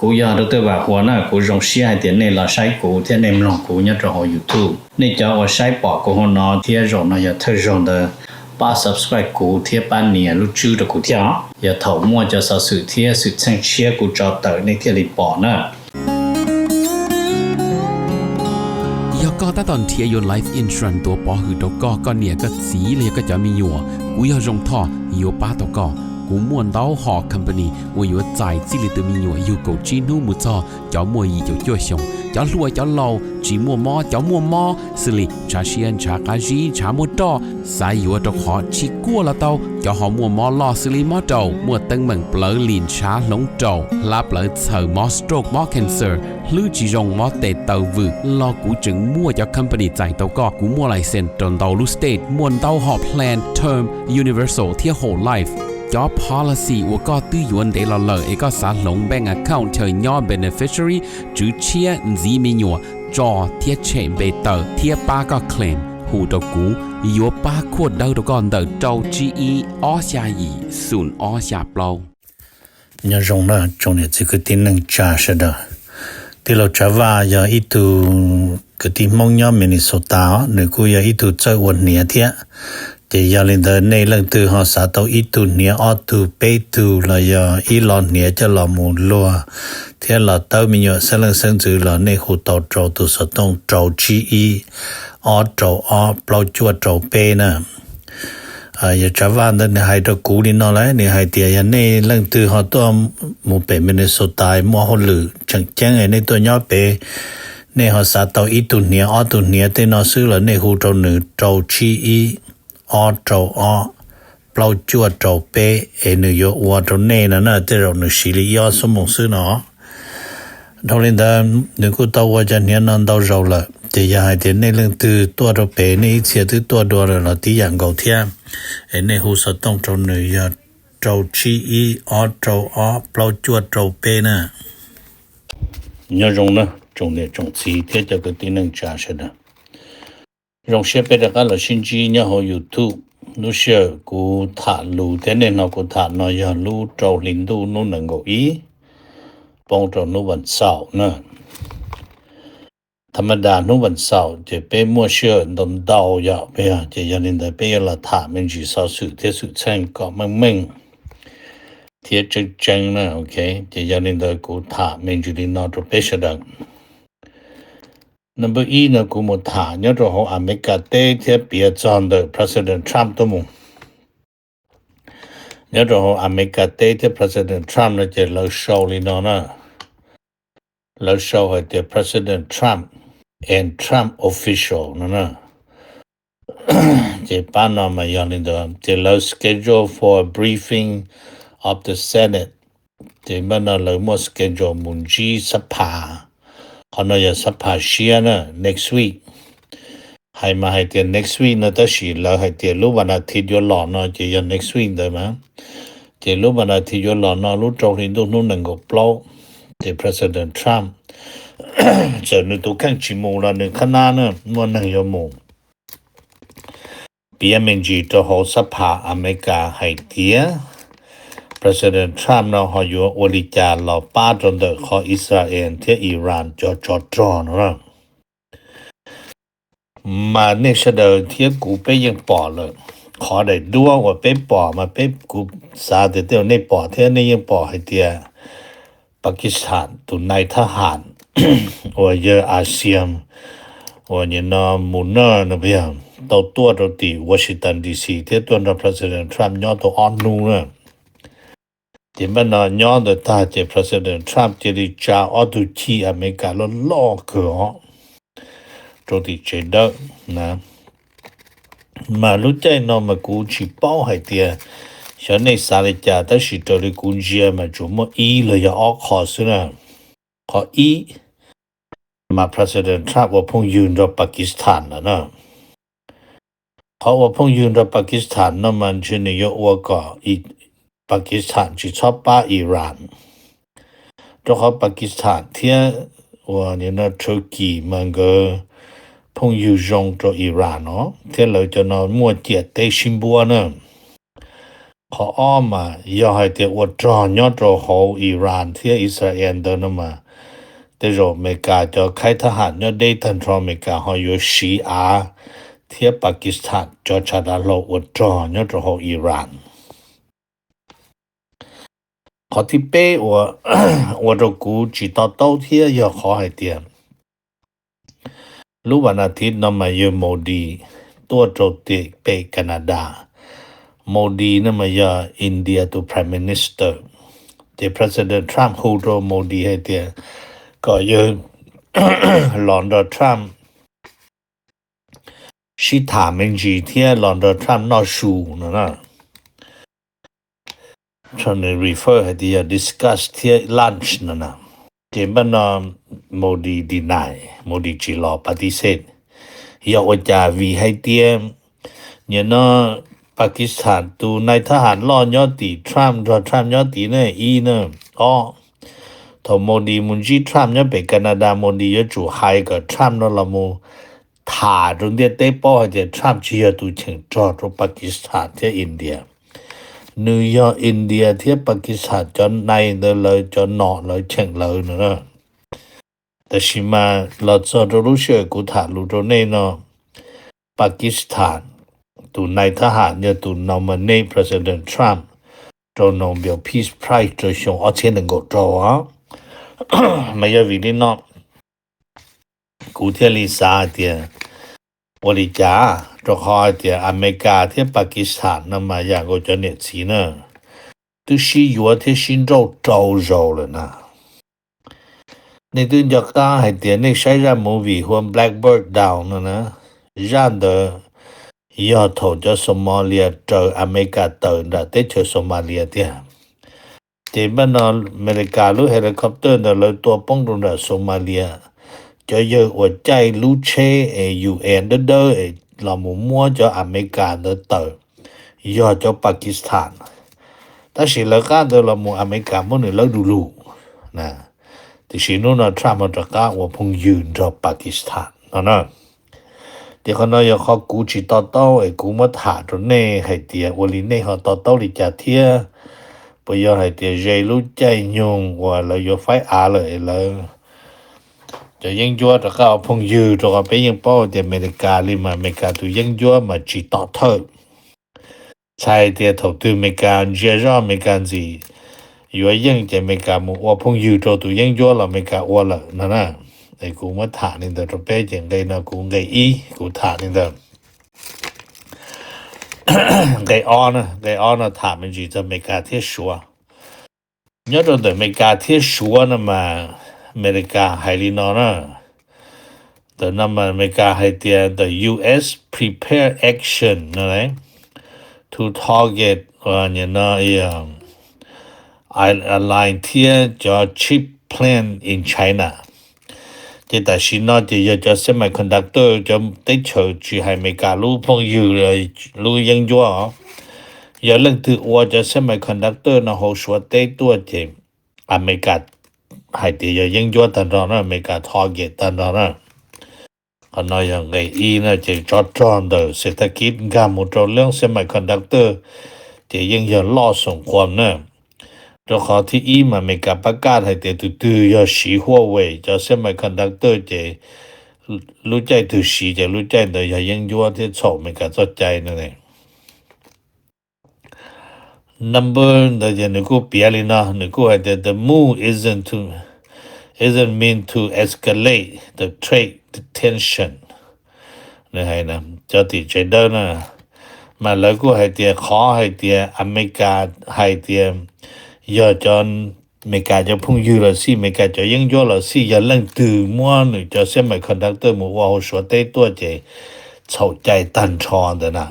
Kuv yog Doctor Vam Huas na, kuv zoo siab hais tias nej los saib kuv thiab nej mloog kuv nyob rau hauv YouTube. Nej cov uas saib pom kuv hauv no thiab zaum no yog thawj zaug ntawd, pab subscribe kuv thiab pab nias lub tswb rau kuv thiab os. Yog thaum muaj cov xov xwm thiab xwm txheej tshiab kuv tso tawm nej thiaj li pom na. Yog koj tab tom nrhiav yuav life insurance tuav pov hwm rau koj, koj niam koj txiv los yog koj cov me nyuam, kuv yog Zoo Thoj yuav pab tau koj. Kuv muaj ntau hom company uas yuav txais txij li tus me nyuam yug kaum tsib hnub mus txog cov muaj yim caum cuaj xyoos, cov hluas cov laus, tsis muaj mob cov muaj mob, xws li ntshav siab ntshav qab zib ntshav muaj roj, xav yuav rau qhov tsis kuaj los tau, cov ho muaj mob loj xws li mob raum, muaj teeb meem plawv lim ntshav hloov raum, hlab plawv txhaws, mob stroke mob cancer, hlwb tsis zoo mob tes taw vwm los kuv tseem muaj cov company txais tau koj. Kuv muaj license rau ntau lub state, muaj ntau hom plan term, universal thiab whole life. Cov policy uas koj twb yuav ntev los lawm es koj xav hloov bank account chaw nyob beneficiary, tswv tshiab, ntxiv me nyuam, tso thiab tshem npe tawm thiab pab koj claim, hu rau kuv, yuav pab khuaj dawb rau koj ntawm rau tsib ib ob xya yim xoom ob xya plaub. Nyob zoo na tsoom niam txiv kwv tij neej tsa sawv daws. Tij laug Tsav Vaj yog ib tug kwv tij Hmoob nyob Minnesota os, nws kuj yog ib tug txawj ua hniav thiab. Ces yog li ntawd nej leej twg ho xav tau ib tug hniav ob tug peb tug los yog ib lo hniav coj los mus luag thiab los tawb me nyuam xeeb leej xeeb ntxwv los nej hu tau rau tus xov tooj rau tsib ib ob rau ob plaub cuaj rau peb na. Yog Tsav Vaj ntawd nws hais rau kuv li no lawm, nws hais tias yog nej leej twg ho tuaj mus pem Minnesota muaj hauj lwm tseem ceeb nej tuaj nyob pem, nej ho xav tau ib tug hniav ob tug hniav tej no xwb los nej hu rau nws rau tsib ib ob rau ob plaub cuaj rau peb es nws yuav ua rau nej no na, tej zaum nws siv li ib ob xuab moos xwb no. Dhau li ntawd nws kuj tau ua cov hniav no ntau zaus lawm, ces yog hais tias nej leej twg tuaj rau pem nej ib txhia twb tuaj dua lawm los tib yam nkaus thiab, es nej hu xov tooj rau nws yog rau tsib ib ob rau ob plaub cuaj rau peb na. Nyob zoo na tsoom niam tsoom txiv thiab cov kwv tij neej tsa sawv daws. Zoo siab peb rov qab los sib ntsib nyob hauv YouTube. Lub sij hawm kuv tham lus thiab nej hnov kuv tham no yog lub rau hli ntuj hnub nees nkaum ib, poob rau hnub vas xaum na. Tha ma das hnub vas xaum ces peb muaj sij hawm ntau ntau yom, ces yog li ntawd peb yuav los tham me ntsis xov xwm thiab xwm txheej kom meej meej thiab tseeb tseeb na, ok. Ces yog li ntawd kuv tham me ntsis li no rau peb sawv daws. Number ib no kuv mus tham nyob rau hauv Amelikas teb thiab piav txog ntawm President Trump tuaj mus. Nyob rau hauv Amelikas teb thiab President Trump no ces lawv sau li no na. Lawv sau hais tias President Trump and Trump official no na. Ces pab no mas yog li ntawd ces lawv schedule for a briefing of the Senate. Ces npaj no lawv muaj schedule mus ntsib xab phas. Qhov no yog xab phas siab na, next week. Hais mas hais tias next week no tab sis lawv hais tias lub vas nas thiv yuav los no ces yog next week ntawd mas. Ces lub vas nas thiv yuav los no lub rau hli ntuj hnub nees nkaum plaub, ces President Trump, txawm nws tus kheej tsis mus los nws khab nab na muaj neeg yuav mus piav me ntsis rau hauv xab phas Amelikas hais tias President Trump no ho yuav ua li cas los pab rau ntawm qhov Israel thiab Iran cov tsov rog no na. Mas nej sawv daws thiab kuv peb yeej pom lawm, qhov daim duab uas peb pom mas peb, kuv xav tias tej uas nej pom thiab nej yeej pom hais tias Pakistan tus nai thab ham uas yawg Asim uas nim no mus na no yog tau tuaj rau tim Washington D C thiab tuaj nrog President Trump nyob tau ob hnub na. Ces npaj no nyob ntawd tag ces President Trump cia li tsa ob tug chij Amelikas loj loj kawg os rau tim tsev dawb na. Mas lub caij no mas kuv tsis paub hais tias xyov nej xav li cas tab sis raws li kuv ntsia mas tsuas muaj ib los yog ob qho xwb na. Qhov ib mas President Trump ua phooj ywg nrog Pakistan lawm na. Qhov ua phooj ywg nrog Pakistan no mas ntshe nws yuav ua kom Pakistan tsis txhob pab Iran, rau qhov Pakistan thiab uas nim no Turkey mas nkawd phooj ywg zoo rau Iran no thiab lawv cov no muaj ciam teb sib npuab na. Qhov ob mas yog hais tias ua rog nyob rau hauv Iran thiab Israel ntawd no mas, tej zaum Amelikas cov khaib thab ham nyob deb tag nrho Amelikas ho yuav siv av thiab Pakistan cov tshav dav hlau ua rog nyob rau hauv Iran. Qhov thib peb uas ua rau kuv tsis to taub thiab yog qhov hais tias lub vas nas thiv no mas yawg Modi tuaj rau tim pem Canada. Modi no mas yog India tus Prime Minister. Ces President Trump hu rau Modi hais tias kom yawg los nrog Trump sib tham me ntsis thiab los nrog Trump noj su no na. Nws refer hais tias yog discuss thiab lunch no na. Ces npaj no Modi deny, Modi tsis los, pa tis xej. Yog ua cas? Vim hais tias nim no Pakistan tus nai thab ham loj nyob tim Trump nrog Trump nyob tid ne, ib na. Ob, thaum Modi mus ntsib Trump nyob pem Canada, Modi yuav tsum hais kom Trump no los mus tham rau ntiaj teb paub hais tias Trump tsis yog tus cheem rog rau Pakistan thiab India. Nws yog India thiab Pakistan cov nai ntawd lawv cov nom lawv cheem lawv no na. Tab sis mas los txog rau lub sij hawm kuv tham lus rau nej no, Pakistan tus nai thab ham yog tus nominate President Trump rau Nobel Peace Prize rau xyoo ob txhiab nees nkaum rau os. Mas yog vim li no kuv thiaj li xav hais tias ua li cas, rau qhov hais tias Amelikas thiab Pakistan no mas yam nkaus cov niam txiv na, twb sib yuav thiab sib nrauj rau zaus lawm na. Nej twb nco qab hais tias nej saib zaj movie hu ua Blackbird Down no na, zaj ntawd yog thaum cov Somalia raws Amelikas tawm nram teb chaws Somalia tiag. Ces npaj no Amelikas lub helicopter ntawd lawv tua poob rau nram Somalia, cov yawg uas caij lub tsheb es U N dawb dawb es los mus muab cov Amelikas ntawd tawm yog cov Pakistan. Tab sis lawv qab ntawd los mus Amelikas muab nws lawb du lug na. Tiam sis hnub no Trump ho rov qab ua phooj ywg nrog Pakistan no na. Ces qhov no yog qhov kuv tsis to taub es kuv muab tham rau nej hais tias ua li nej ho to taub li cas thiab. Puas yog hais tias ze lub caij nyoog uas lawv yuav faib av lawm es lawv cov yeeb ncuab rov qab ua phooj ywg, rau qhov peb yeej paub tias Amelikas li mas Amelikas tus yeeb ncuab mas tsis tom thawj. Txhais tias thaum twg Amelikas ntsia zoj Amelikas ntxim yuav yeej ces Amelikas mus ua phooj ywg rau tus yeeb ncuab los Amelikas ua lawm no na. Es kuv muab tham li ntawd rau peb ces nqe no kuv nqe ib kuv tham li ntawd. Nqe ob na, nqe ob no tham me ntsis txog Amelikas thiab Suav. Nyob rau ntawm Amelikas thiab Suav no mas Amelikas hais li no na. Ntawm no mas Amelikas hais tias the U S prepare action no to target no airline thiab cov chip plant in China. Ces tam sim no ces yog cov semiconductor, cov teb chaws tsis hais Amelikas lub phooj ywg, lub yeeb ncuab os, yog leej twg ua cov semiconductor no hauv Suav teb tuaj ces Amelikas hais tias yog yeeb ncuab tag nrho na, Amelikas target tag nrho na. Qhov no yog nqe ib na, ces tsov rog ntawm xev thaj kib nkag mus rau lub semiconductor ces yeej yog loj xoom quas na. Rau qhov thib ib mas Amelikas pab kaj hais tias tus twg yog siv Huawei cov semiconductor ces lub caij twg siv ces lub caij ntawd yog yeeb ncuab thiab txhaum Amelikas txoj cai no. Number ntawd ces nws kuj piav li no, nws kuj hais tias the move isn't to, isn't meant to escalate the trade tension. Nws hais cov tim tsev dawb na, mas lawv kuj hais tias qhov hais tias Amelikas hais tias yog cov Amelikas cov phooj ywg los xij, Amelikas cov yeeb ncuab los xij, yog leej twg muab nws cov semiconductor mus ua hauv Suav teb tuaj ces txhaum cai tag nrho ntawd na.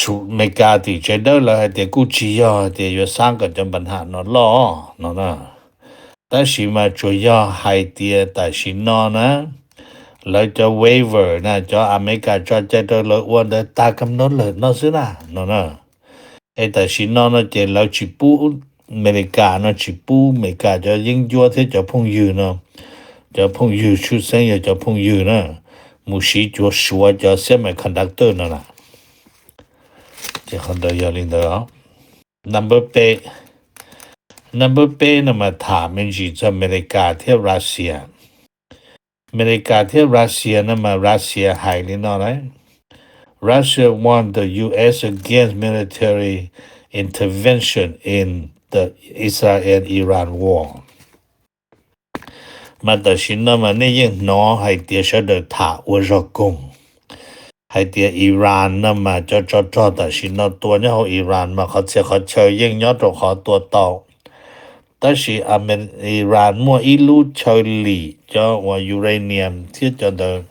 Amelikas tim tsev dawb lawv hais tias kuj tsis yog tias yuav xav kom cov npa nham no loj no na. Tab sis mas tsuas yog hais tias tam sim no na, lawv cov waiver na, cov Amelikas tso cai rau lawv ua ntawd tag kam no lawm no xwb na no na. Es tam sim no no ces lawv tsis pub, Amelikas no tsis pub Amelikas cov yeeb ncuab thiab cov phooj ywg no, cov phooj ywg tshwj xeeb yog cov phooj ywg na, mus siv cuag Suav cov semiconductor no na. Ces qhov ntawd yog li ntawd os. Number peb, number peb no mas tham me ntsis txog Amelikas thiab Russia. Amelikas thiab Russia no mas Russia hais li no lawm: Russia warned the U S against military intervention in the Israel-Iran war. Mas tam sim no mas nej yeej hnov hais tias sawv daws tham ua zog koog hais tias Iran no mas cov tsov rog tam sim no tua nyob hauv Iran mas qhov txhia qhov chaw yeej nyob rau qhov tua tau. Tab sis Iran muaj ib lub chaw lim cov uas uranium thiab cov ntawd,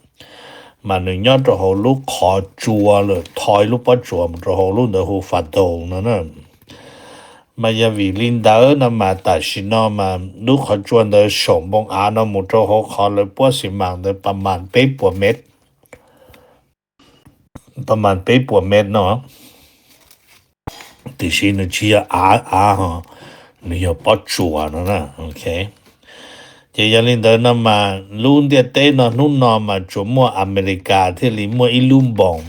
mas nws nyob rau hauv lub qhov tsua lawm, tho ib lub pob tsuas mus rau hauv lub ntawd hu Fordow no na. Mas yog vim li ntawd no mas tam sim no mas lub qhov tsua ntawd saum npoo av no mus rau hauv qhov lawv puab xi mas ntawd pas mas peb puas mev, pas mas peb puas mev no. Tiam sis nws tsis yog av, av ho, nws yog pob tsuas no na. Ces yog li ntawd no mas lub ntiaj teb no hnub no mas tsuas muaj Amelikas thiaj li muaj ib lub npoos.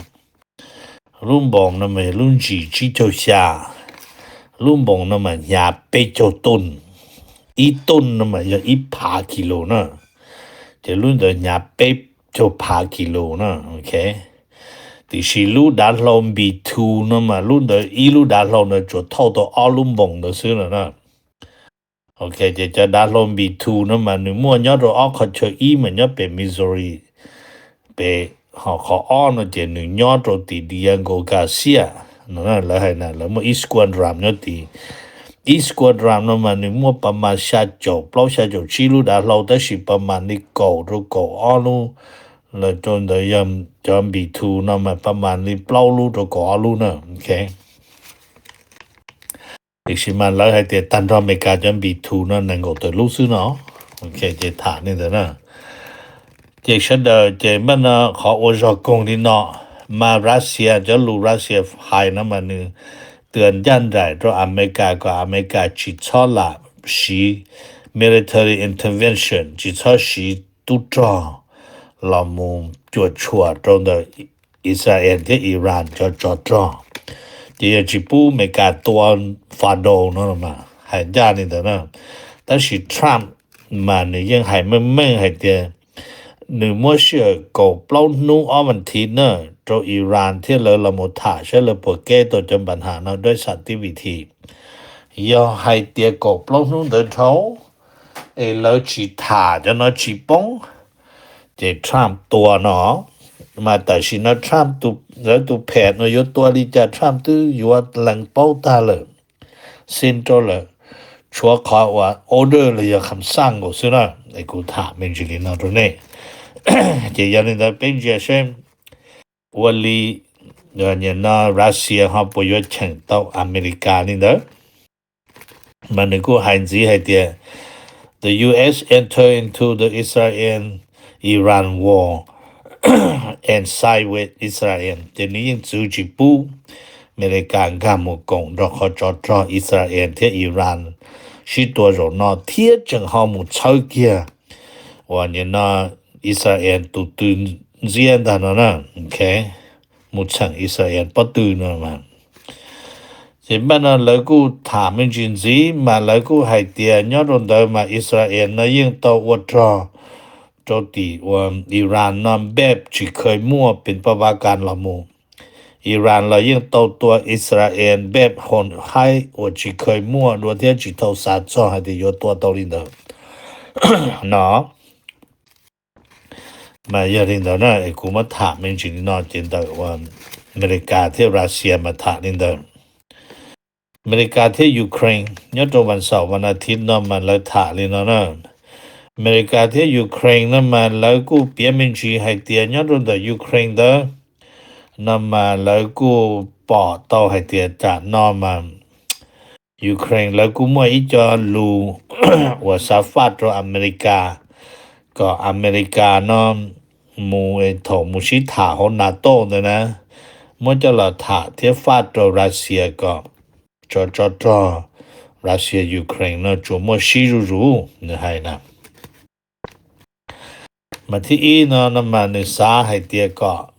Lub npoos no mas yog lub ntsis tsib caug xya, lub npoos no mas hnyav peb caug tuj, ib tuj no mas yog ib phav kis lus na. Ces lub ntawd hnyav peb caug phav kis lus na. Tiam sis lub dav hlau Mb two no mas lub ntawd ib lub dav hlau ntawd tsuas thauj tau ob lub npoos ntawd xwb no na. Ok, ces cov dav hlau Mb two no mas nws muaj nyob rau ob qhov chaw, ib mas nyob pem Missouri, pem, ho qhov ob no ces nws nyob rau tim Diego Garcia no. Lawv hais na lawv muaj ib squadron nyob tid. Ib squadron no mas nws muaj pas mas xya caum plaub xya caum tsib lub dav hlau, tab sis pas mas li kaum rau kaum ob lub, los rau ntawd yog cov Mb two no mas pas mas li plaub lub rau kaum ob lub na. Ok. Tiam sis mas lawv hais tias tag nrho Amelikas cov Mb two no nees nkaum tawm lub xwb no. Ok, ces tham li ntawd na. Ces sawv daws ces npaj no qhov ua zog koog li no, mas Russia, cov lus Russia hais no mas nws tws ncaj nraim rau Amelikas kom Amelikas tsis txhob lam siv military intervention, tsis txhob siv tub rog los mus cuam tshuam rau ntawm Israel thiab Iran cov tsov rog. Ces yog tsis pub Amelikas tua Fordow no mas hais ncaj li ntawd na. Tab sis Trump mas nws yeej hais meej meej hais tias nws muab sij hawm kaum plaub hnub ob vas thiv na rau Iran thiab lawv los mus tham saib lawv puas keb tau cov npa nham no dab xam tib vim thi. Yog hais tias kaum plaub hnub ntawd dhau es lawv tsis tham cov no tsis poob, ces Trump tua no. Mas tam sim no Trump lawv tus phem no yuav tua li cas Trump twb yuav lees paub tag lawm, xij rau lawm, tshuav qhov uas order los yog kham xaj nkaus xwb na. Es kuv tham me ntsis li no rau nej. Ces yog li ntawd peb ntsia seb ua li no Russia ho puas yuav cheem tau Amelikas li ntawd. Mas nws kuj hais ntxiv hais tias the U S enter into the Israel-Iran war and side with Israel. Ces nws yeej txwv tsis pub Amelikas nkag mus koom nrog qhov tsov rog Israel thiab Iran sib tua zaum no thiab tseem ho mus txhawb kiag uas nim no Israel tus tw ntxiab ntag no na. Mus txheem Israel pob tw no mas. Ces npaj no lawv kuj tham me ntsis ntxiv mas lawv kuj hais tias nyob rau ntawd mas Israel no yeej tau ua rog rau tim uas Iran no npej tsis kheev muaj pes paj vab kas los mus. Iran los yeej tau tua Israel npej hoom haib uas tsis kheev muaj dua thiab tsis tau xav txog hais tias yuav tua tau li ntawd no. Mas yog li ntawd na es kuv muab tham me ntsis li no ces ntawm uas Amelikas thiab Russia mas tham li ntawd. Amelikas thiab Ukraine nyob rau vas xaum vas as thiv no mas lawv tham li no na. Amelikas thiab Ukraine no mas lawv kuj piav me ntsis hais tias nyob rau ntawm Ukraine ntawd no mas lawv kuj pom tau hais tias tam no mas Ukraine lawv kuj muaj ib co lus uas xav faj rau Amelikas, kom Amelikas no mus thaum mus sib tham hauv NATO ntawd na, muab coj los tham thiab faj rau Russia kom tso tso rog Russia Ukraine no tsuas muaj sib zuj zus, nws hais na. Mas thib ib no no mas nws xav hais tias kom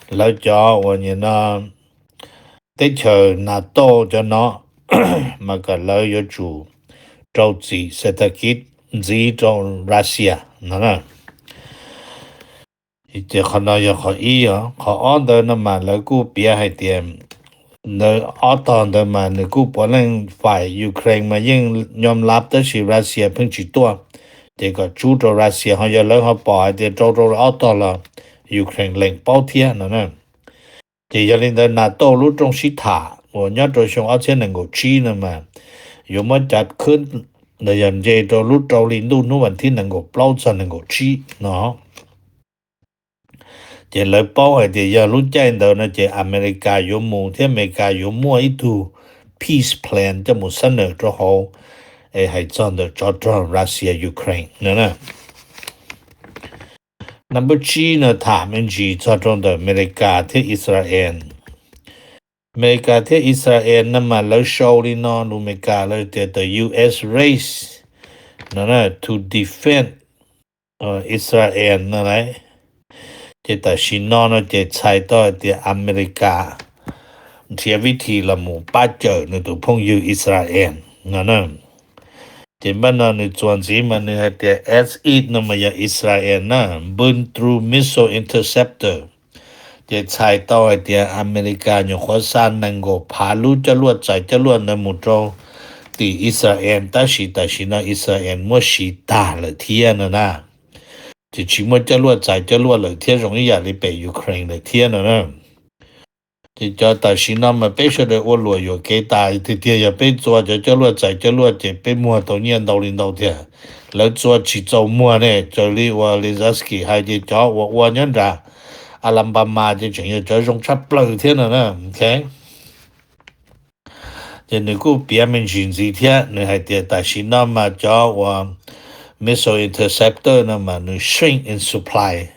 lawv cov uas nim no teb chaws NATO cov no, mas kom lawv yuav tsum rau txim xes thas kiv ntxiv rau Russia no na. Ces qhov no yog qhov ib os. Qhov ob ntawd no mas lawv kuj piav hais tias ntawd ob tog ntawd mas nws kuj puav leej faim Ukraine mas yeej nyom lab tab sis Russia pheej tsis tuaj. Ces kom tsub rau Russia ho yog lawv ho pom hais tias rau rau ob tog los Ukraine lees paub thiab no na. Ces yog li ntawd NATO lub rooj sib tham uas nyob rau xyoo ob txhiab nees nkaum tsib no mas yuav muab cav khwb los yog nce rau lub rau hli ntuj hnub vas thib nees nkaum plaub txog nees nkaum tsib no. Ces lawv paub hais tias yog lub caij ntawd no ces America yuav mus thiab America yuav muaj ib tug peace plan coj mus xab nawm rau hauv es hais txog ntawm tsov rog Russia Ukraine no na. Number tsib no tham me ntsis txog rau ntawm America thiab Israel. America thiab Israel no mas lawv sau li no, lus America lawv tias the U S race no na to defend Israel no lauj. Ces tam sim no no ces txhais tau hais tias America nrhiav vib thim los mus pab cawm nws tus phooj ywg Israel no na. Ces npaj no nws txuas ntxiv mas nws hais tias S eight no mas yog Israel na, Burn Through Missile Interceptor. Ces txhais tau hais tias America nyuam qhuav xa nees nkaum phav lub coj luaj txais coj luaj ntawd mus rau tim Israel tab sis tam sim no Israel muab siv tag lawm thiab no na. Ces tsis muaj coj luaj txais coj luaj lawm thiab zoo ib yam li pem Ukraine lawm thiab no na. Ces cov tam sim no mas peb sawv daws ua luam yuam kev tas tiag tiag, yog peb txua cov coj luaj txais coj luaj ces peb muag tau nyiaj ntau li ntau tiag. Lawv txua tsis txaus muag ne, raws li uas Zelensky hais ces cov uas ua nyob nram Alabama ces tseem yog cov zoo tshaj plaws thiab no na. Ces nws kuj piav me ntsis ntxiv thiab, nws hais tias tam sim no mas cov uas missile interceptor no mas nws shrinking supply,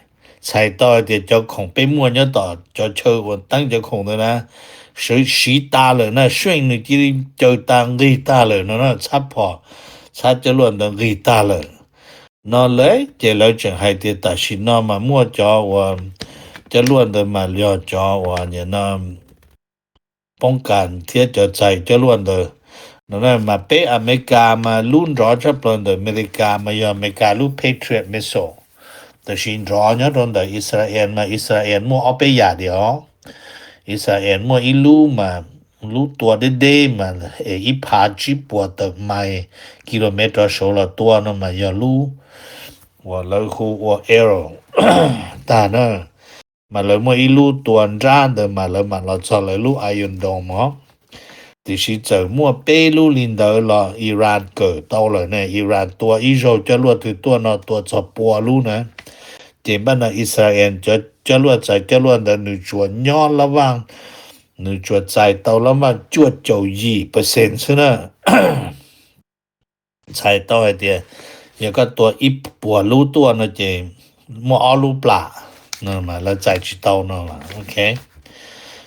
txhais tau hais tias cov khoom peb muaj nyob tom cov chaw uas teeb cov khoom ntawd na, siv tas lawm na, shrinking nws cia li caws tas nqig tag lawm no na, txhab phom txhab coj luaj ntawd nqig tag lawm no lauj. Ces lawv tseem hais tias tam sim no mas muaj cov uas coj luaj ntawd mas yog cov uas nim no poob kas thiab cov txais coj luaj ntawd no na. Mas peb Amelikas mas lub nrov tshaj plaws ntawm Amelikas mas yog Amelikas lub Patriot missile, tab sis nrov nyob rau ntawm Israel mas Israel muaj ob peb yam diam os. Israel muaj ib lub mas lub tua deb deb mas es ib phav tsib puas tawm mais kilomev rov saud los tua no mas yog lub uas lawv hu ua Arrow tag na. Mas lawv muaj ib lub tua nrab ntawd mas lawv mam los txog lawv lub Iron Dome os. Tiam sis txawm muaj peb lub li ntawd los Iran kawm tau lawm ne, Iran tua ib zaug coj luaj twg tuaj no tua txog pua lub na. Ces npaj no Israel cov coj luaj txais coj luaj ntawd nws tsuas nyob lab vaj, nws tsuas txais tau lab vaj cuaj caum yim percent xwb na. Txhais tau hais tias yog koj tua ib puas lub tuaj no ces muaj ob lub plam no mas lawv txais tsis tau no. Ok,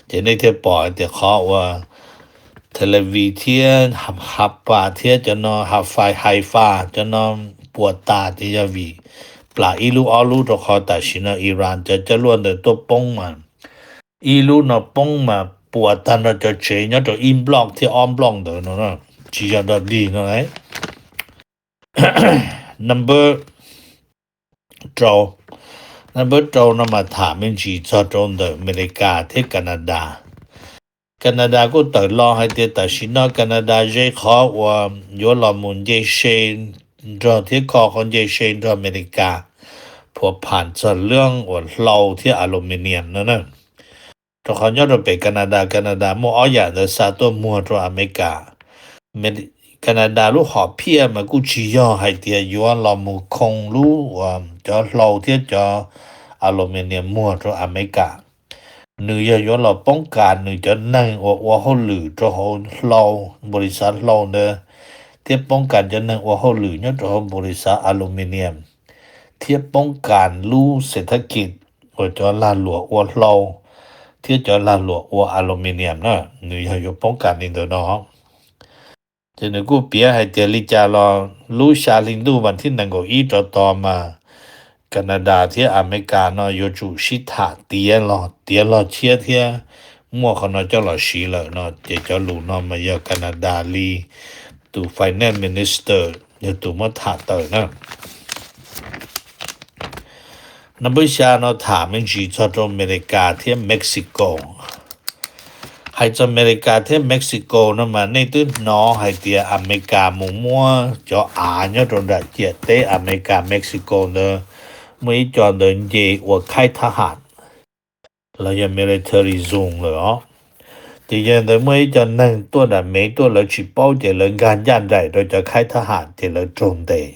ces nej thiaj pom hais tias qhov uas Tel Aviv thiab Haifa thiab cov no, Haifa, Haifa cov no puas tas ces yog vim plam ib lub ob lub, rau qhov tam sim no Iran cov coj luaj ntawd tuaj poob mas ib lub no poob mas puas tag nrho cov tsev nyob rau ib nplooj thiab ob nplooj ntawd no, tsis yog dog dig no. Number rau, number rau no mas tham me ntsis txog rau ntawm Amelikas thiab Canada. Canada kuj tawm los hais tias tam sim no Canada ze qhov uas yuav los mus nce se nrog thiab kho qhov nce se nrog Amelikas, phuam pham txog lub uas hlau thiab aluminium no na. Rau qhov nyob rau pem Canada, Canada muaj ob yam ntawd xa tuaj muag rau Amelikas. Canada lub hom phiaj mas kuj tsis yog hais tias yuav los mus khoo lub uas cov hlau thiab cov aluminium muag rau Amelikas. Nws yog yuav los poob kas nws cov neeg uas ua hauj lwm rau hauv hlau, npaum li xav hlau ntawd, thiab poob kas cov neeg ua hauj lwm nyob rau hauv npaum li xav aluminium, thiab poob kas lub xes thab kis uas cov lag luam ua hlau thiab cov lag luam ua aluminium na, nws yog yuav poob kas li ntawd no. Ces nws kuj piav hais tias li cas los lub xya hli ntuj vas thib nees nkaum ib rov tos mas Canada thiab Amelikas no yuav tsum sib tham tiav los tiav los tshiab thiab muaj qhov no coj los siv lawm no ces cov lus no mas yog Canada li tus finance minister yog tus muab tham tawm na. Nab npawb xya no tham me ntsis txog rau Amelikas thiab Mexico. Hais txog Amelikas thiab Mexico no mas nej twb hnov hais tias Amelikas mus muab cov av nyob rau nram ciam teb Amelikas Mexico ntawd muaj ib co ntawd nce ua khaib thab ham los yog military zone lawm os. Ces yog ntawd muaj ib co neeg tuaj nram Mev tuaj lawv tsis paub ces lawv nkag ncaj nraim rau cov khaib thab ham ces lawv raug ntes.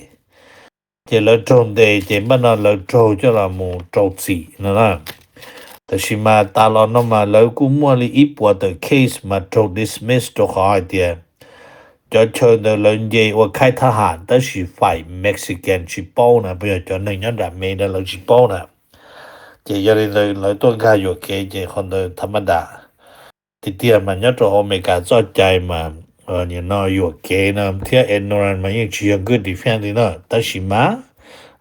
Ces lawv raug ntes ces npaj no lawv raug coj los mus rau txim no na. Tab sis mas tas los no mas lawv kuj muaj li ib puas tawm case mas raug dismiss rau qhov hais tias cov chaw ntawd lawv nce ua khaib thab ham tab sis faim Mexican tsis paub na, puas yog cov neeg nyob nram Mev ntawd lawv tsis paub na. Ces yog li ntawd lawv tuaj nkag yuam kev ces qhov ntawd thab mab dam. Tiag tiag mas nyob rau Amelikas txoj cai mas nim no yuam kev no thiab ignorance mas yeej tsis yog good defense li na, tab sis mas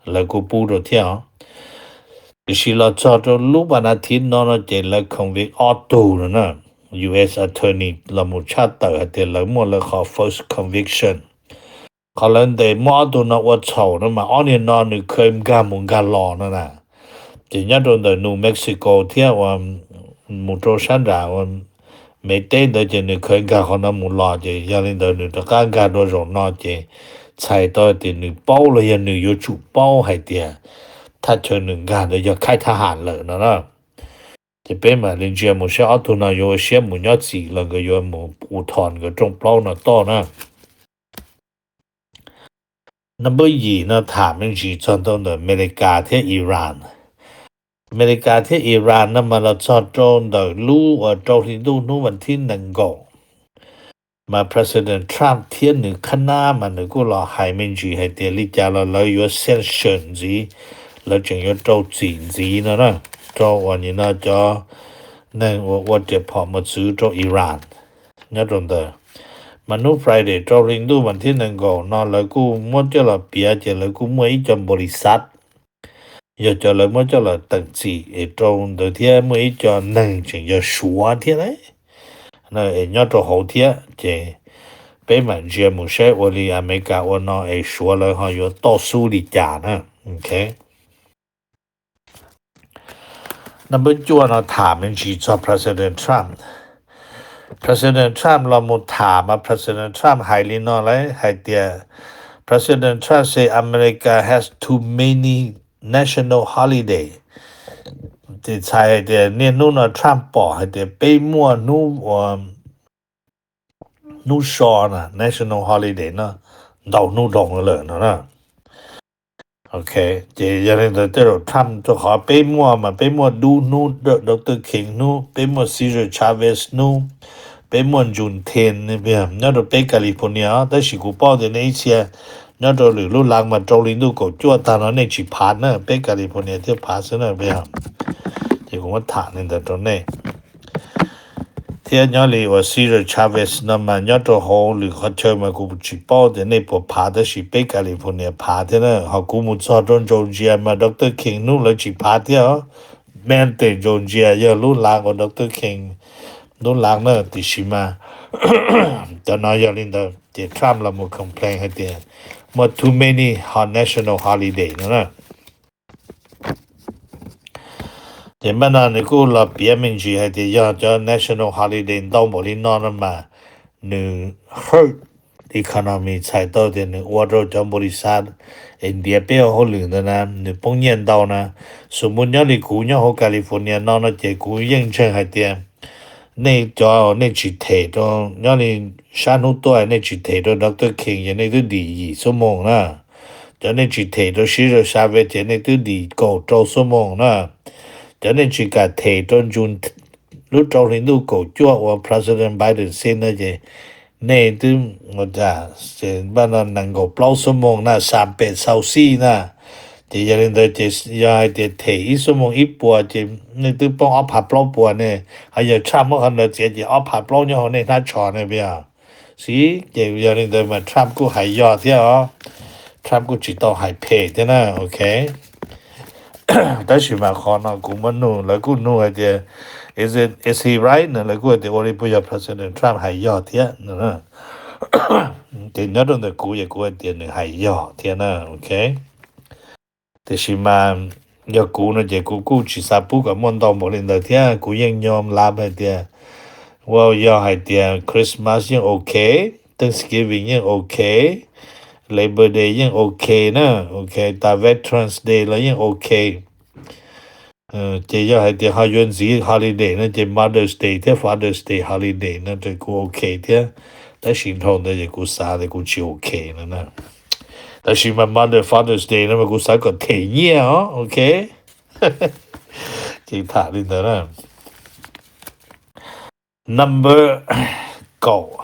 lawv kuj pub rau thiab os. Tiam sis los txog rau lub pas nas thiv no no ces lawv convict ob tug no na. U S attorney los mus tshaj tawm hais tias lawv muaj lawv qhov first conviction. Qhov lawv ntes muab ob tug no ua txhaum no mas ob niag no nws kheev nkag mus nkag los no na. Ces nyob rau ntawm New Mexico thiab uas mus rau sab nram uas Mev teb ntawd ces nws kheev nkag qhov no mus los ces yog li ntawd nws rov qab nkag dua zaum no ces txhais tau tias nws paub los yog nws yuav tsum paub hais tias thaj chaw nws nkag ntawd yog khaib thab ham lawm no na. Ces peb mam li ntsia mus saib ob tug no yuav ua siab mus nyob txim los nkawd yuav mus ua thom nkawd rooj plaub no toj na. Nab npawb yim no tham me ntsis txog ntawm Amelikas thiab Iran. Amelikas thiab Iran no mas los txog rau ntawm lub uas rau hli ntuj hnub vas thib nees nkaum mas President Trump thiab nws khab nab mas nws kuj los hais me ntsis hais tias li cas los lawv yuav sanction ntxiv, lawv tseem yuav rau txim ntxiv no na, rau uas nim no cov neeg uas ua riam phom mus txwv rau Iran nyob rau ntawd. Mas hnub Friday rau hli ntuj vas thib nees nkaum no lawv kuj muab coj los piav ces lawv kuj muaj ib co npaus lis xav yog cov lawv muab coj los teem txim es rau ntawd thiab muaj ib co neeg tseem yog Suav thiab es nyob rau hauv thiab ces peb mam ntsia mus saib ua li Amelikas ua no es Suav lawv ho yuav toj xub li cas na. Nab npawb cuaj no tham me ntsis txog President Trump. President Trump los mus tham mas President Trump hais li no lawm hais tias, President Trump say America has too many national holiday. Ces txhais hais tias niaj hnub no Trump pom hais tias peb muaj hnub ua hnub so na, national holiday no ntau hnub dhau lawm no na. Ok, ces yog li ntawd tej zaum Trump rau qhov peb muaj mas peb muaj Dub hnub, Doctor King hnub, peb muaj Cesar Chavez hnub, peb muaj Juneteenth nyob rau peb California os, tab sis kuv paub tias nej ib txhia nyob rau lwm lub laj mas rau hli ntuj kaum cuaj tag no nej tsis phav na, peb California thiaj phav xwb na. Ces kuv muab tham li ntawd rau nej. Thiab nyob li uas Cesar Chavez no mas nyob rau hauv lwm qhov chaw mas kuv tsis paub tias nej puas phav, tab sis peb California phav thiab na. Ho kuv mus txog rau Georgia mas Doctor King hnub lawv tsis phav thiab os. Manti Georgia yog lub laj uas Doctor King lub laj na, tiam sis mas cov no yog li ntawd ces Trump los mus complain hais tias muaj too many national holiday no na. Ces npaj no nws kuj los piav me ntsis hais tias yog cov national holiday ntau npaum li no no mas nws hurt economy, txhais tau tias nws ua rau cov npaus lis xav es ntiav peb ua hauj lwm ntawd na nws poob nyiaj ntau na. Xus mus nyob li kuv nyob hauv California no no ces kuv yeej ntseeg hais tias nej cov nej tsis them rau, nyob li sab hnub tuaj nej tsis them rau Doctor King ces nej twb dim yim xuab moos na. Cov nej tsis them rau Cesar Chavez ces nej twb dim kaum rau xuab moos na. Cov nej tsis kam them rau June, lub rau hli ntuj kaum cuaj uas President Biden xi na ces nej twb ua cas npaj no nees nkaum plaub xuab moos na, xam pem xau xij na. Ces yog li ntawd ces yog hais tias them ib xuab moos ib puas ces nej twb poob ob phav plaub puas ne. Ho yog Trump muab qhov ntawd txiav ces ob phav plaub nyob hauv nej hnab tsho ne puas yog? Xij, ces yog li ntawd mas Trump kuj hais yog thiab os. Trump kuj tsis tau hais phem thiab na, ok. Tab sis mas qhov no kuv muab nug, lawv kuj nug hais tias Is it, is he right? No lawv kuj hais tias ua li puas yog President Trump hais yog thiab no. Ces nyob rau ntawm kuv ces kuv hais tias nws hais yog thiab na, ok. Tiam sis mas yog kuv no ces kuv kuj tsis xav pub kom muaj ntau npaum li ntawd thiab. Kuv yeej nyom lav hais tias, well, yog hais tias Christmas yeej ok, Thanksgiving yeej ok, Labor Day yeej ok na, ok, tas Veterans Day los yeej ok. Ces yog hais tias ho yuav ntxiv holiday no ces Mother's Day thiab Father's Day holiday no ces kuv ok thiab. Tab sis dhau ntawd ces kuv xav tias kuv tsis ok no na. Tab sis mas Mother Father's Day no mas kuv xav kom them nyiaj os, ok. Ces tham li ntawd na. Number kaum.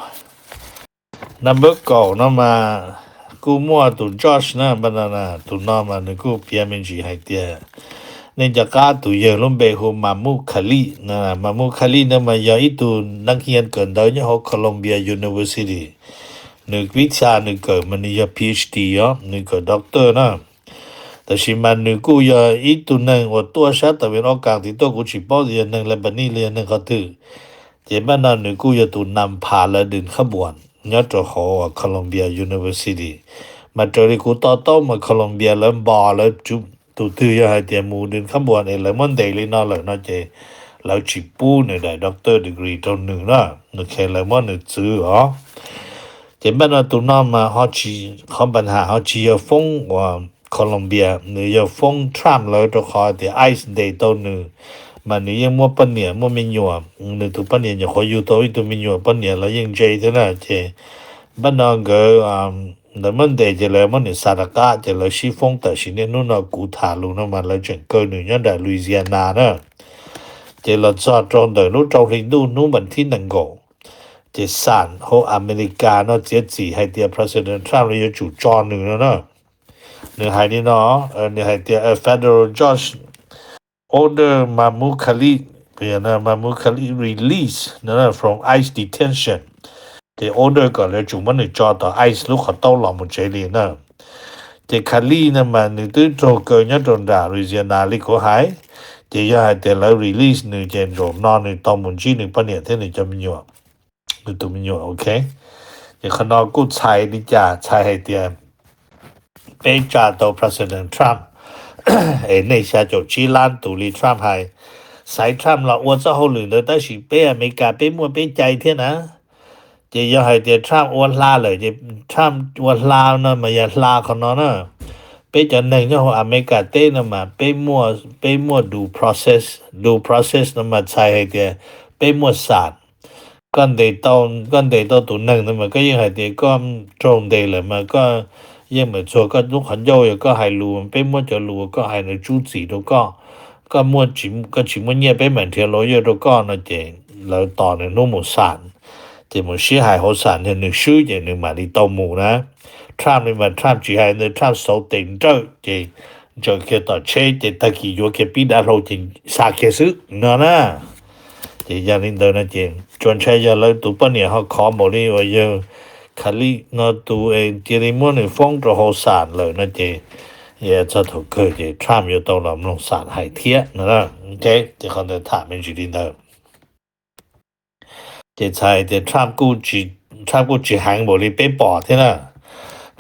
Number kaum no mas kuj muaj tus Josh na, npaj no na, tus no mas nws kuj piav me ntsis hais tias nej nco qab tus yawg lub npe hu Mahmoud Khalid na. Mahmoud Khalid no mas yog ib tug neeg hias kawm ntawv nyob hauv Columbia University. Nws vib txha nws kawm mas nws yog PhD os, nws kawm doctor na. Tab sis mas nws kuj yog ib tug neeg uas tuaj sab tawm Vias Ob Kas tid tuaj, kuv tsis paub tias yog neeg Lebanese los yog neeg qhov twg. Ces npaj no nws kuj yog tus nam pha lawv dwm khab npuas nyob rau hauv Columbia University. Mas raws li kuv to taub mas Columbia lawv npog lawv tus twg yog hais tias mus dwm khab npuas es lawv muab ntes li no lawm no ces lawv tsis pub nws daim doctor degree rau nws na. Ok, lawv muab nws txwv os. Ces npaj no tus no mas ho tsis, qhov npaj ham ho tsis yog foob uas Columbia, nws yog foob Trump lawv rau qhov tias ICE ntes tau nws, mas nws yeej muaj poj niam muaj me nyuam, nws tus poj niam nyuam qhuav yug tau ib tug me nyuam, poj niam los yeej ntse thiab na. Ces npaj no nkawd, lawv muab ntes ces lawv muab nws xa rov qab ces lawv sib foob tam sim niaj hnub no kuv tham lus no mas lawv tseem kaw nws nyob nram Louisiana na. Ces los txog rau ntawm lub rau hli ntuj hnub vas thib nees nkaum, ces xam hauv Amelikas no txiav txim hais tias President Trump los yuav tsum tso nws no na. Nws hais li no, nws hais tias a federal judge order Mahmoud Khalid, Mahmoud Khalid release no from ICE detention. Ces order kom lawv tsum muab nws tso tom ICE lub qhov taub los mus tsev li na. Ces Khalid no mas nws twb raug kaw nyob rau nram Louisiana li kuv hais. Ces yog hais tias lawv release nws ces zaum no nws tau mus ntsib nws poj niam thiab nws cov me nyuam, nws tus me nyuam, ok. Ces qhov no kuj txhais li cas? Txhais hais tias peb tsa tau President Trump es nej xya caum tsib lab tus li Trump hais. Xaiv Trump los ua txoj hauj lwm ntawd tab sis peb Amelikas peb muaj peb cai thiab na. Ces yog hais tias Trump ua hla lawm ces Trump ua hla no mas yog hla qhov no na. Peb cov neeg nyob hauv Amelikas teb no mas peb muaj, peb muaj due process, due process no mas txhais hais tias peb muaj xam. Koj ntes tau, koj ntes tau tus neeg ntawd mas koj yeej hais tias koj raug ntes lawm mas koj yeej meem txuag koj lub qhov ncauj, yog koj hais lus peb muab cov lus koj hais ntawd tsub txim rau koj. Koj muaj, koj tsis muaj nyiaj peb mam nrhiav lawyer rau koj no ces lawv tos nws hnub mus xam. Ces mus sib hais hauv xam, yog nws swb ces nws mam li tau mus na. Trump li mas Trump tsis hais ntawd, Trump xauv tes nrawm ces ntsaws kiag tom tsheb ces tag kis yuav kiag pib dav hlau ces xa kiag xwb no na. Ces yog li ntawd no ces tsuas ntshai yog lawv tus poj niam ho khov npaum li uas yawg Khalid no tus es cia li muab nws foob rau hauv xam lawm no ces txog thaum kawg ces Trump yuav tau los mloog xam hais thiab no. Ces qhov ntawd tham me ntsis li ntawd. Ces txhais tias Trump kuj tsis, Trump kuj tsis heev npaum li peb pom thiab na.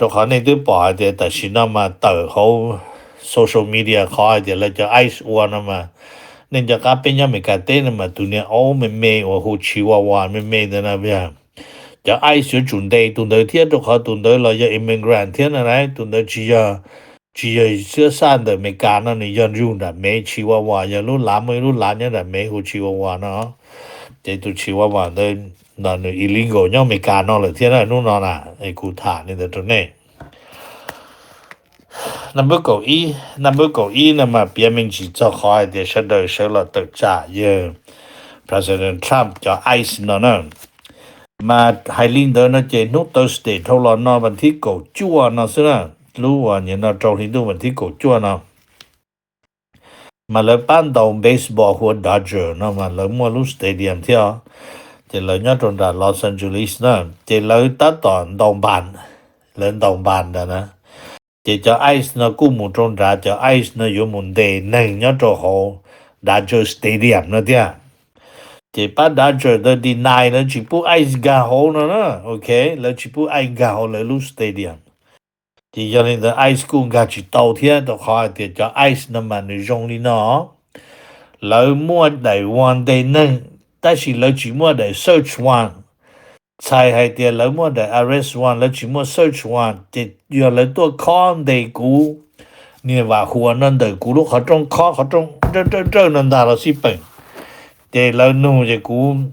Rau qhov nej twb pom hais tias tam sim no mas tawm hauv social media qhov hais tias lawv cov ICE ua no mas, nej nco qab peb nyob Amelikas teb no mas tus niag aub me me uas hu Chihuahua me me ntawd na, cov ICE yuav tsum ntes tus ntawd thiab, rau qhov tus ntawd los yog immigrant thiab na. Tus ntawd tsis yog, tsis yog xyab xaj ntawm Amelikas no, nws yog yug nram Mev, Chihuahua yog lub lav, muaj ib lub lav nyob nram Mev hu Chihuahua no. Ces tus Chihuahua ntawd no nws illegal nyob Amelikas no lawm thiab na, hnub no na, es kuv tham li ntawd rau nej. Number kaum ib, number kaum ib no mas piav me ntsis txog qhov hais tias sawv daws sawv los tawm tsam yawg President Trump cov ICE no na. Mas hais li ntawd no ces hnub Thursday dhau los no vas thib kaum cuaj no xwb na, lub uas nim no rau hli ntuj vas thib kaum cuaj no, mas lawv pab ntaus baseball hu ua Dodger no mas lawv muaj lub stadium thiab os. Ces lawv nyob rau nram Los Angeles na, ces lawv tab tom ntaus npas, lawv ntaus npas ntawd na. Ces cov ICE no kuj mus rau nrad, cov ICE no yuav mus ntes neeg nyob rau hauv Dodger Stadium no thiab. Ces pab Dodgers ntawd deny lawv tsis pub ice nkag hauv no na, ok, lawv tsis pub ice nkag hauv lawv lub stadium. Ces yog li ntawd ice kuj nkag tsis tau thiab, rau qhov hais tias cov ice no mas nws zoo li no, lawv muaj daim warrant neeg, tab sis lawv tsis muaj daim search warrant. Txhais hais tias lawv muaj daim arrest warrant, lawv tsis muaj search warrant, ces yog lawv tuaj khob ntes kuv, niag Vam Huas no ntawm kuv lub qhov rooj, khob qhov rooj nrawj nrawj nrawj no ntag los xij peem. Ces lawv nug ces kuv,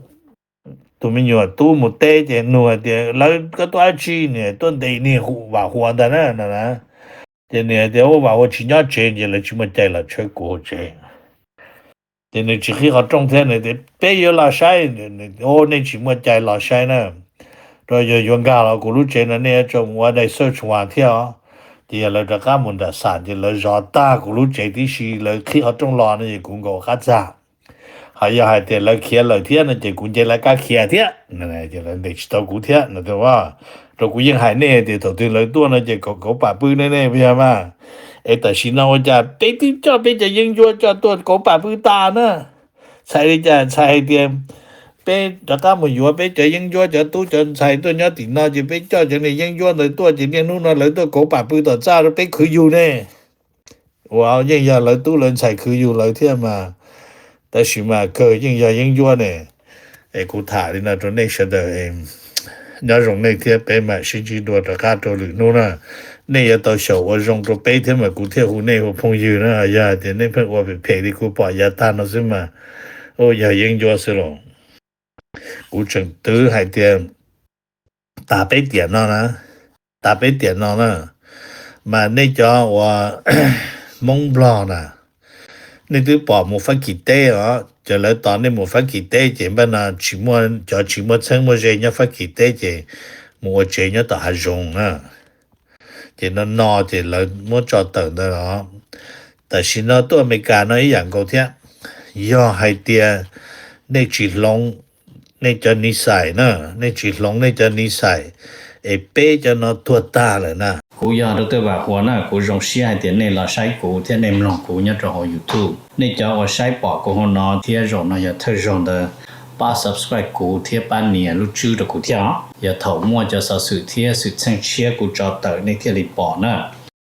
tus me nyuam tub mus teb ces nug hais tias, lawv, koj tuaj dab tsi? Nws tuaj ntes niag Vam Huas ntag na no na. Ces nws hais tias, ua, Vam Huas tsis nyob tsev ces lawv tsis muaj cai los tshawb kuv hauv tsev. Ces nws tsis qhib qhov rooj thiab, nws tias, peb yuav los saib. Ua, nej tsis muaj cai los saib na, rau yog yuav nkag los kuv lub tsev no nej yuav tsum mus ua daim search warrant thiab os. Ces yog lawv rov qab mus nram xam ces lawv zov tag kuv lub tsev tib si, lawv qhib qhov rooj los no ces kuv nkaum qab txag. Ho yog hais tias lawv khiav lawm thiab no ces kuv nce lawv kab khiav thiab, ces lawv ntes tsis tau kuv thiab no. Rau kuv yeej hais nej tias thaum twg lawv tuaj no ces kauv pam pw nej nej puas yog mas. Es tam sim no ua cas peb twb coj peb cov yeeb ncuab coj tuaj kauv pam pw tas na? Txhais li cas? Txhais hais tias peb rov qab mus yuav peb cov yeeb ncuab, cov tub cov ntxhais tuaj nyob tim no ces peb coj cov niag yeeb ncuab ntawd tuaj ces niaj hnub no lawv tuaj kauv pam pw tom txaj rau peb khwv yug ne. Ua, yeej yog lawv tub lawv ntxhais khwv yug lawv thiab mas, tab sis mas kawg yeej yog yeeb ncuab ne. Es kuv tham li no rau nej sawv daws, nyob zoo nej thiab, peb mam sib ntsib dua rov qab rau lwm hnub na. Nej yuav tau xyaum ua zoo rau peb thiab mas kuv thiaj hu nej ua phooj ywg na. Yog hais tias nej pheej ua phem phem li kuv pom yav tag no xwb mas, ua, yog yeeb ncuab xwb los. Kuv tseem twv hais tias tas peb tiam no na, tas peb tiam no na, mas nej cov uas Hmoob Nplog na, nej twb pom mus Fab Kis teb os, ces lawv tos nej mus Fab Kis teb ces npaj no tsis muaj, cov tsis muaj txheeb muaj ze nyob Fab Kis teb ces mus ua tsev nyob tom hav zoov na. Ces no no ces lawv muab tso tawm ntawd los. Tam sim no tuaj Amelikas no ib yam nkaus thiab. Yog hais tias nej tsis hloov nej cov niv xais na, nej tsis hloov nej cov niv xais, es peb cov no tuag tag lawm na. Kuv yog Dr. Vam Huas na, kuv zoo siab hais tias nej los saib kuv thiab nej mloog kuv nyob rau hauv YouTube. Nej cov uas saib pom kuv hauv no thiab zaum no yog thawj zaug ntawd, pab subscribe kuv thiab pab nias lub tswb rau kuv thiab os. Yog thaum muaj cov xov xwm thiab xwm txheej tshiab kuv tso tawm nej thiaj li pom na.